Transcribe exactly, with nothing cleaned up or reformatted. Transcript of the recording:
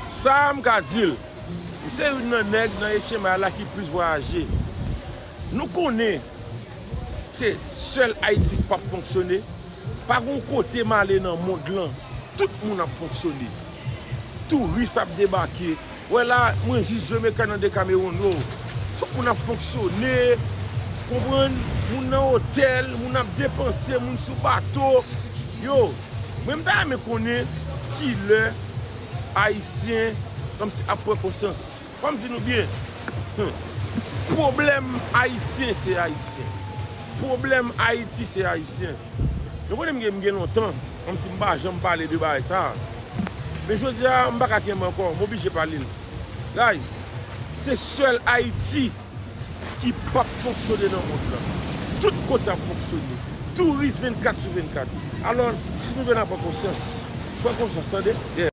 Sa a m ka di l, m se youn nan nèg nan H M I la ki plis vwayaje. Nou konnen se sèl Ayiti k p ap fonksyone. Pa gen yon kote m ale nan mond lan, tout moun ap fonksyone. Touris ap debake. Wè la, mwen jis Jamaica nan Decameron yo. Tout moun ap fonksyone. Konprann? Moun nan otèl, moun ap depanse, moun sou bato. Yo, mwen m ta renmen konnen kilè Ayisyen kòmsi ap pran konsyans. Fò m di nou byen. Pwoblèm Ayisyen se Ayisyen. Pwoblèm Ayiti se Ayisyen. Nou konnen m gen, m gen lontan, kòmsi m pa janm pale de bagay sa a. Men jodi a, m pa ka kenbe ankò, m oblije pale l. Guys, se sèl Ayiti ki p ap fonksyone nan mond lan. Tout kote ap fonksyone. Touris vennkat sou vennkat. Alò, si nou vle n a pran konsyans, pran konsyans, tande?